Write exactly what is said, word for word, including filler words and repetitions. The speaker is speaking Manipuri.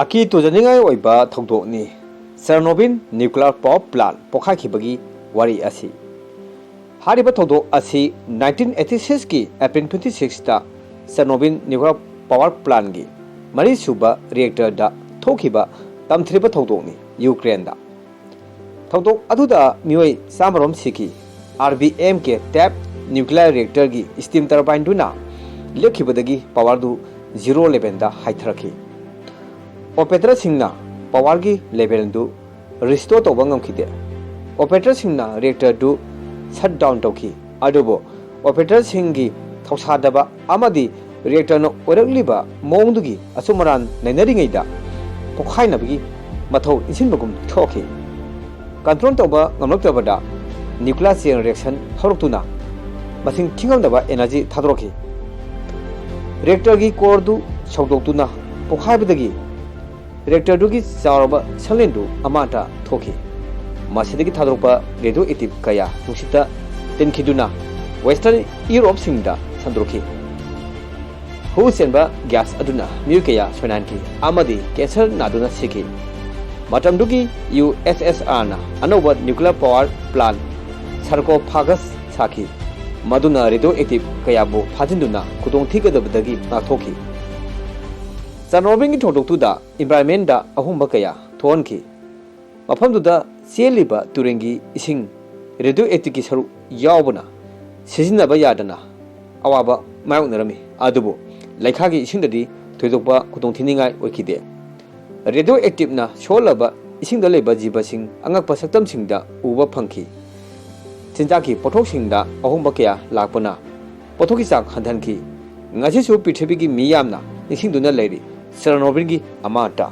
ꯑꯀꯤ ꯇꯨꯖꯅꯤꯡꯉꯥꯏ ꯑꯣꯏꯕ ꯊꯧꯗꯣꯛꯅꯤ ꯆꯦꯔꯅꯣꯕꯤꯜ ꯅ꯭ꯌꯨꯀ꯭ꯂꯤꯌꯔ ꯄꯥꯋꯔ ꯄ꯭ꯂꯥꯟꯠ ꯄꯣꯈꯥꯏꯈꯤꯕꯒꯤ ꯋꯥꯔꯤ ꯑꯁꯤ꯫ ꯍꯥꯏꯔꯤꯕ ꯊꯧꯗꯣꯛ ꯑꯁꯤ ꯅꯥꯏꯟꯇꯤꯟ ꯑꯩꯠꯇꯤ ꯁꯤꯛꯁꯀꯤ ꯑꯦꯄ꯭ꯔꯤꯜ ꯇ꯭ꯋꯦꯟꯇꯤ ꯁꯤꯛꯁꯇ ꯆꯦꯔꯅꯣꯕꯤꯜ ꯅ꯭ꯌꯨꯀ꯭ꯂꯤꯌꯔ ꯄꯥꯋꯔ ꯄ꯭ꯂꯥꯟꯠꯀꯤ ꯃꯔꯤꯁꯨꯕ ꯔꯤꯑꯦꯛꯇꯔꯗ ꯊꯣꯛꯈꯤꯕ ꯇꯝꯊꯤꯔꯕ ꯊꯧꯗꯣꯛꯅꯤ꯫ ꯌꯨꯀ꯭ꯔꯦꯟꯗ ꯊꯧꯗꯣꯛ ꯑꯗꯨꯗ ꯃꯤꯑꯣꯏ ꯆꯥꯝꯃꯔꯣꯝ ꯁꯤꯈꯤ꯫ R B M K type nuclear ꯔꯤꯑꯦꯛꯇꯔꯒꯤ ꯁ꯭ꯇꯤꯝ ꯇꯔꯕꯥꯏꯟꯗꯨꯅ ꯂꯦꯞꯈꯤꯕꯗꯒꯤ ꯄꯥꯋꯔꯗꯨ ꯖꯤꯔꯣ ꯂꯦꯚꯦꯜꯗ ꯍꯥꯏꯊꯔꯛꯈꯤ꯫ ꯑꯣꯄꯔꯦꯇꯔꯁꯤꯡꯅ ꯄꯥꯋꯔꯒꯤ ꯂꯦꯚꯦꯜꯗꯨ ꯔꯤꯁꯇꯣꯔ ꯇꯧꯕ ꯉꯝꯈꯤꯗꯦ꯫ ꯑꯣꯄꯔꯦꯇꯔꯁꯤꯡꯅ ꯔꯤꯑꯦꯛꯇꯔꯗꯨ ꯁꯠ ꯗꯥꯎꯟ ꯇꯧꯈꯤ, ꯑꯗꯨꯕꯨ ꯑꯣꯄꯔꯦꯇꯔꯁꯤꯡꯒꯤ ꯊꯧꯁꯥꯗꯕ ꯑꯃꯗꯤ ꯔꯤꯑꯦꯛꯇꯔꯅ ꯑꯣꯏꯔꯛꯂꯤꯕ ꯃꯑꯣꯡꯗꯨꯒꯤ ꯑꯆꯨꯝ ꯑꯔꯥꯟ ꯅꯩꯅꯔꯤꯉꯩꯗ ꯄꯣꯈꯥꯏꯅꯕꯒꯤ ꯃꯊꯧ ꯏꯟꯁꯤꯟꯕꯒꯨꯝ ꯊꯣꯛꯈꯤ꯫ ꯀꯟꯇ꯭ꯔꯣꯜ ꯇꯧꯕ ꯉꯝꯂꯛꯇꯕꯗ ꯅ꯭ꯌꯨꯀ꯭ꯂꯤꯌꯔ ꯆꯦꯟ ꯔꯤꯑꯦꯛꯁꯟ ꯍꯧꯔꯛꯇꯨꯅ ꯃꯁꯤꯡ ꯊꯤꯉꯝꯗꯕ ꯑꯦꯅꯔꯖꯤ ꯊꯥꯗꯣꯔꯛꯈꯤ꯫ ꯔꯤꯑꯦꯛꯇꯔꯒꯤ ꯀꯣꯔꯗꯨ ꯁꯧꯗꯣꯛꯇꯨꯅ ꯄꯣꯈꯥꯏꯕꯗꯒꯤ ꯔꯤꯑꯦꯛꯇꯔꯗꯨꯒꯤ ꯆꯥꯎꯔꯕ ꯁꯪꯂꯦꯟꯗꯨ ꯑꯃꯥꯡꯇ ꯊꯣꯛꯈꯤ꯫ ꯃꯁꯤꯗꯒꯤ ꯊꯥꯗꯣꯔꯛꯄ ꯔꯦꯗꯤꯑꯣ ꯑꯦꯛꯇꯤꯚ ꯀꯌꯥ ꯅꯨꯡꯁꯤꯠꯇ ꯇꯤꯟꯈꯤꯗꯨꯅ ꯋꯦꯁꯇꯔꯟ ꯌꯨꯔꯣꯞꯁꯤꯡꯗ ꯁꯟꯗꯣꯔꯛꯈꯤ꯫ ꯍꯨ ꯆꯦꯟꯕ ꯒ꯭ꯌꯥꯁ ꯑꯗꯨꯅ ꯃꯤꯑꯣꯏ ꯀꯌꯥ ꯁꯣꯏꯅꯥꯟꯈꯤ ꯑꯃꯗꯤ ꯀꯦꯟꯁꯔ ꯅꯥꯗꯨꯅ ꯁꯤꯈꯤ꯫ ꯃꯇꯝꯗꯨꯒꯤ ꯌꯨ ꯑꯦꯁ ꯑꯦꯁ ꯑꯥꯔꯅ ꯑꯅꯧꯕ ꯅ꯭ꯌꯨꯀ꯭ꯂꯤꯌꯔ ꯄꯥꯋꯔ ꯄ꯭ꯂꯥꯟꯠ ꯁꯥꯔꯀꯣꯐꯥꯒꯁ ꯁꯥꯈꯤ, ꯃꯗꯨꯅ ꯔꯦꯗꯤꯑꯣ ꯑꯦꯛꯇꯤꯚ ꯀꯌꯥꯕꯨ ꯐꯥꯖꯤꯟꯗꯨꯅ ꯈꯨꯗꯣꯡꯊꯤꯒꯗꯕꯗꯒꯤ ꯉꯥꯛꯊꯣꯛꯈꯤ꯫ ꯆꯦꯔꯅꯣꯕꯤꯜꯒꯤ ꯊꯧꯗꯣꯛꯇꯨꯗ ꯏꯟꯚꯥꯏꯔꯟꯃꯦꯟꯗ ꯑꯍꯣꯡꯕ ꯀꯌꯥ ꯊꯣꯛꯍꯟꯈꯤ꯫ ꯃꯐꯝꯗꯨꯗ ꯆꯦꯜꯂꯤꯕ ꯇꯨꯔꯦꯜꯒꯤ ꯏꯁꯤꯡ ꯔꯦꯗꯤꯑꯣ ꯑꯦꯛꯇꯤꯚꯀꯤ ꯁꯔꯨꯛ ꯌꯥꯎꯕꯅ ꯁꯤꯖꯤꯟꯅꯕ ꯌꯥꯗꯅ ꯑꯋꯥꯕ ꯃꯥꯌꯣꯛꯅꯔꯝꯃꯤ, ꯑꯗꯨꯕꯨ ꯂꯩꯈꯥꯒꯤ ꯏꯁꯤꯡꯗꯗꯤ ꯊꯣꯏꯗꯣꯛꯄ ꯈꯨꯗꯣꯡꯊꯤꯅꯤꯡꯉꯥꯏ ꯑꯣꯏꯈꯤꯗꯦ꯫ ꯔꯦꯗꯤꯑꯣ ꯑꯦꯛꯇꯤꯚꯅ ꯁꯣꯛꯍꯜꯂꯕ ꯏꯁꯤꯡꯗ ꯂꯩꯕ ꯖꯤꯕꯁꯤꯡ ꯑꯉꯛꯄ ꯁꯛꯇꯝꯁꯤꯡꯗ ꯎꯕ ꯐꯪꯈꯤ꯫ ꯆꯤꯟꯖꯥꯛꯀꯤ ꯄꯣꯠꯊꯣꯛꯁꯤꯡꯗ ꯑꯍꯣꯡꯕ ꯀꯌꯥ ꯂꯥꯛꯄꯅ ꯄꯣꯠꯊꯣꯛꯀꯤ ꯆꯥꯡ ꯍꯟꯊꯍꯟꯈꯤ꯫ ꯉꯁꯤꯁꯨ ꯄ꯭ꯔꯤꯊꯤꯕꯤꯒꯤ ꯃꯤꯌꯥꯝꯅ ꯅꯤꯡꯁꯤꯡꯗꯨꯅ ꯂꯩꯔꯤ ꯆꯦꯔꯅꯣꯕꯤꯜꯒꯤ ꯑꯃꯥꯡ ꯑꯇꯥ꯫